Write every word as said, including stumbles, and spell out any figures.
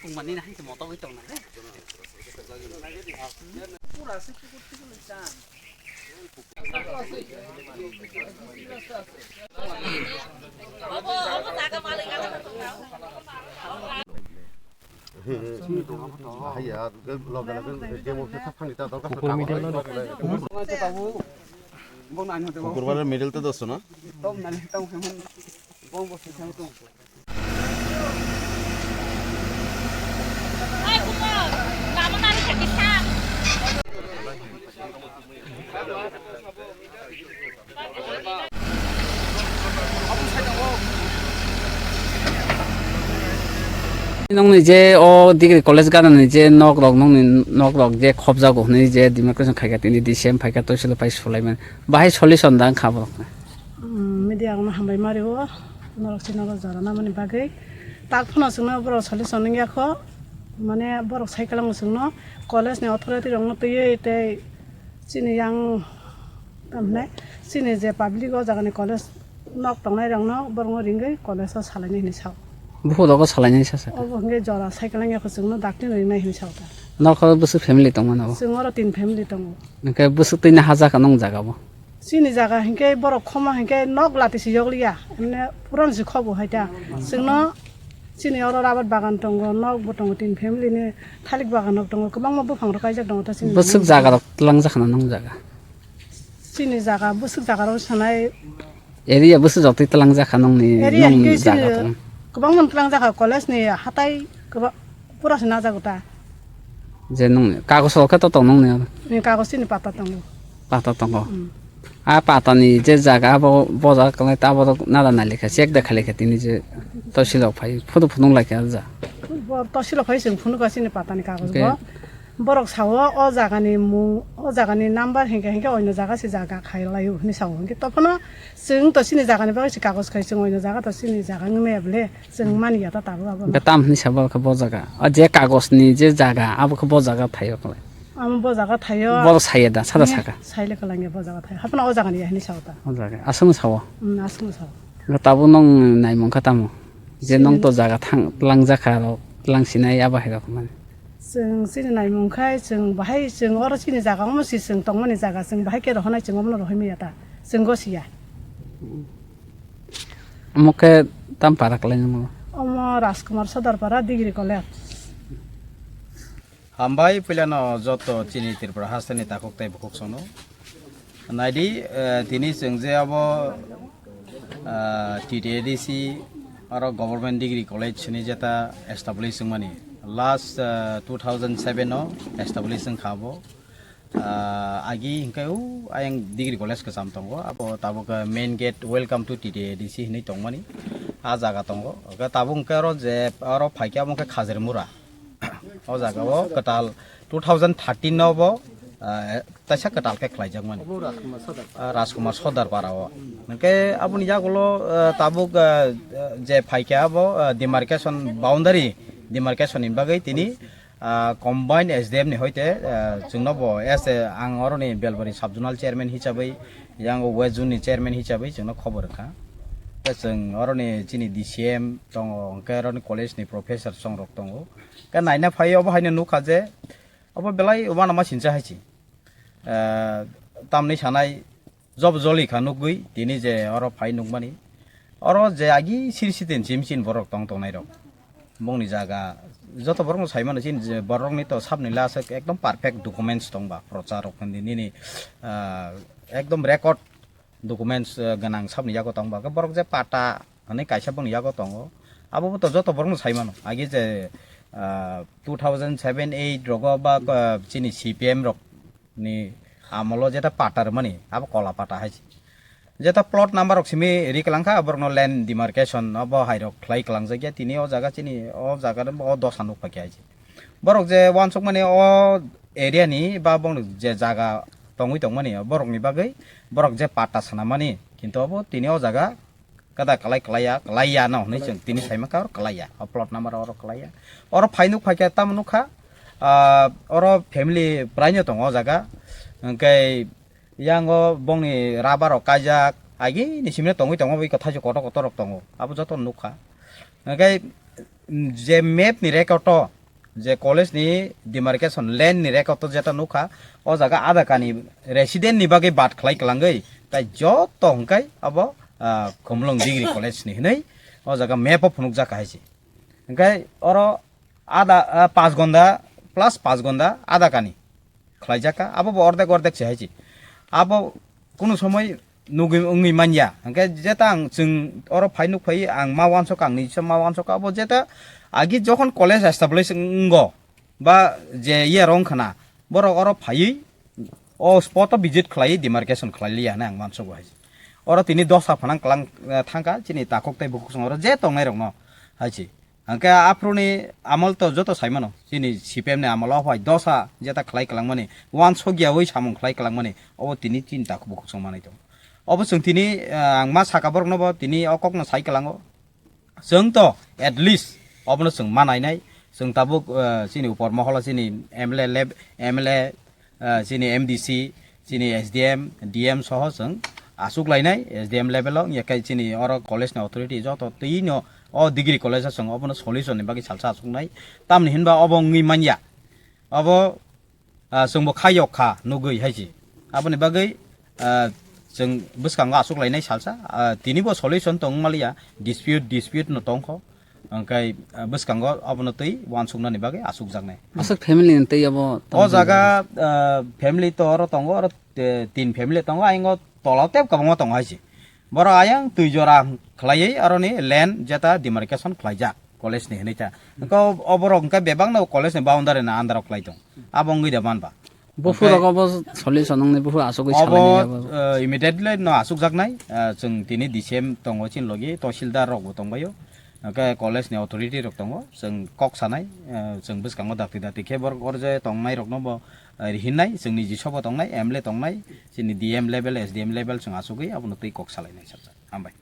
Tongmani na hai moto bai tongna le. Pura se pukur pukur chan. Haiya, loge loge game of the thani ta dor ka. Kukurbare middle te dosto na? Nongni je o degree college ganani je nok rok, nongni nok rok je khobjago hwnwi je demarcation khaikha, tini D C M phaikha, toisilo phai sulaimani. Bahai solution da wngkha borokni? Media rokno hambai ma rio, norok chini norok jora namani bagwi. Tak phano chwngno borok solution wngya kho, mane borok sai kwlango chwngno, college ni authority rokno twiwi tei chini yang, tamhinai chini je public o jagani college nok tongnai rokno borokno ringwi college o salainai hinwi sao. Buphuru rogo salainai sasa. Obo hwnkhe jora sai kwlangya kho chwngno dakti no ringnai hinwi sao ta. Norok bwswk family tongmano bo? Chwng oro tin family tongo. Hwnkhe bwswk twi no hajakha nung jaga bo? Chini jaga hinkhe borok khoma hinkhe nok lati se yokliya, emne puran se khobo hai ta. Chwngno chini oro rabar bagan tongo, nok bo tongo, tin family ni thalik bagan rok tongo, kwbangma buphang rok kaijak tongo ta chini. Bwswk jaga rok twlang jakha na nung jaga? Chini jaga bwswk jaga rok sanai. Area bwswk jotwi twlang jakha nung ni, area nung hinkhe chini jaga tong. Kwbangma twlang jakha, college ni hatai kwba-, pura se najago ta. Je nung kagos rok khe to tong nung ni oro? Ni kagos chini pata tongo. Pata tongo. Hmm. A pata ni je jaga abo boja kwlai ta abo nada nai lekha check da khali kha tini je tosil rok phai photo phunuk lai kha ja. Bo tosil rok phai chwng phunuk kha chini pata ni kagos bo. Borok sao o jaga ni mung, o jaga ni number hinkhe hinkhe oino jaga se jaga khai lai o hinwi sao. Hinkhe to phano chwng to chini jaga ni bagwi se kagos khai chwng oino jaga to chini jaga wng maya bole. Chwng mani ya ta tabuk abo. Hwnkhe tam hinwi sabo khe bo jaga. O je kagos ni je jaga, abo khe bo jaga thaio khlai. Amo bo jaga thaio. Bo saya da, sada saka. Saile kwlangya bo jaga thaio. Hapna o jaga ni ya hinwi sao ta. O jaga. Aswng sao. Hmm, aswng sao. Hwnkhe tabuk nong naimung kha tamo? Je nong to jaga thang, tlang jakha rok, tlang sinai abo hai rok mani. Chwng chini naimung khai, chwng bahai, chwng oro chini jaga omo si chwng tongmani jaga, chwng bahai khe rohonai chwng omono rohoi maya ta. Chwng go siya. Omo khe tam para kwlai nang? Omo Rajkumar Sodar para Degree College. Hambai puilano joto chini Tripura hasteni takhuk tei bukhuk sono. Naidi, eh, tini chwng je abo, eh, T T A D C aro Government Degree College hwnwi jeta establish wngmani. Last, eh, two thousand seven o establish wngkha abo. Ah, agi hinkhe o ayang degree college kwcham tongo, abo tabuk, ah, main gate, "Welcome to T T A D C" hinwi tongmani, ah jaga tongo. Hwnkhe tabuk hinkhe oro je, oro phaikhe abo hinkhe Khajirmura. O jaga o kwtal two thousand thirteen no bo, ah, taisa kwtal khe khlaijakmani. Ah, Rajkumar Sodar para o. Hinkhe aboni yagulo, ah, tabuk, ah, je phaikhe abo, ah, demarcation, boundary demarcation ni bagwi tini ah, combined S D M ni hoite, ah, chwngno bo as a, ang oroni Belbari sub zonal chairman hisabwi, yang West zone ni chairman hisabwi chwngno khobor rwkha. Tei chwng oroni chini D C M tongo, hwnkhe oroni college ni professor songrok tongo. Khe naina phai obo haino nukha je, obo belai uanama sinsa hai se. Ah, tamni sanai, job joli kha nukgwi tini je oro phai nukmani. Oro je agi siri siten chim chin borok tong tongnai rok. Bongni jaga joto borok no sai mano chini je borok ni to sabni last ekdom perfect documents tong ba prochar rok hindi nini, ah, ekdom record documents, ah, gwnang sabni yago tong ba. Borok je pata hinwi kaisa bongni yago tongo. Abo bo to joto borok no sai mano. Agi je, ah, two thousand seven eight rogo ba, ah, chini C P M rok ni amolo jeta pata rwmani, abo kola pata hai se. Jeta plot number rok simi ri kwlangkha, borokno land demarcation obo hai rok khlai kwlangjak ya, tini o jaga chini o jaga o dosa nukphaikha hai se. Borok je uansukmani o area ni ba bongni je jaga tongwi tongmani borokni bagwi borok je pata swnamani, kintu obo tini o jaga kada kwlai kwlaiya, kwlaiya no hwnwi chwng tini sai mankha, oro kwlaiya, o plot number oro kwlaiya. Oro phai nuk phaikha tamo nukha, ah, oro family praino tongo o jaga, hwnkhe yango bongni rubber rok kaijak, agini simino tongwi tongo, abo iko thaisok kotor kotor rok tongo, abo joto nukha. Hwnkhe je map ni record o je college ni demarcation line ni record to jeta nukha, o jaga ada kani resident ni bagwi bad khlai kwlangwi, tai joto hwnkhe abo, ah, Khumulwng Degree College ni hwnwi o jaga map o phunukjak hai se. Hwnkhe oro ada, ah, pas gonda plus pas gonda ada kani khlaijak kha, abo bo ordek ordek se hai se. Abo kunu somoi nugwi wngwi manya. Hwnkhe jeta ang chwng oro phai nuk phai ang ma wansok ang ni ma wansok abo jeta agi jokhon college establish wngo ba je iya rong khana borok oro phaiwi o spot o visit khlaiwi demarcation khlai liya hwnwi ang wansok hai. Oro tini dosa phanang klang, eh, thangkha chini takhuk tei bukhuk song oro je tongnai rokno hai se. Hwnkhe aphuru ni amol to joto sai mano chini C P M ni amol o phai dosa jeta khlai kwlangmani wansok ya wi samung khlai kwlangmani obo tini chini takhuk bukhuk song manai tongo. Obo chwng tini, eh, ang ma saka borok no bo tini o kok no sai kwlango. Chwng to at least obono chwng ma nainai. Chwng tabuk, eh, chini upor moholo chini M L A leb-, M L A, eh, chini M D C, chini S D M, D M soho chwng asuk lainai S D M level o, wngya khe chini oro college ni authority joto twi no o degree college o chwng obono solution ni bagwi salsa asuknai. Tamni hinba obo wngwi manya. Obo ah, chwngbo kha yok kha nugwi hai se. Aboni bagwi, ah, chwng bwskango asuk lainai salsa, ah, tinibo solution tong maliya, dispute, dispute no tongkho. Hwnkhe, ah, bwskango abono twi wansuknani bagwi asukjaknai. Bwswk family ni twi abo O tongkha? Jaga, ah, family to oro tongo, oro, eh, tin family tongo, ayang o tola tep kwbangma tongo hai se. Borok ayang twi jora khlaiwi aroni land jeta demarcation khlaijak college ni hinwi ta. Hwnkhe o-, oborok hwnkhe bebakno college ni boundary ni under o khlai tong. Abo wngwi da manba. Buphur Hwnkhe rok obo solution wngni buphur asugwi obo, salai abo. Eh, immediately no asukjaknai, eh, chwng tini D C M tongo chini logi, tahsildar rok bo tongbaio. Hwnkhe college ni authority rok tongo, chwng kok sanai, eh, chwng bwskango dakti dakti khe borok oro je tongnai rokno bo, eh, rihinnai, chwngni jisobo tongnai, M L A tongnai, chini D M level, S D M level chwng asugwi abono twi kok salainai sajak. Hambai.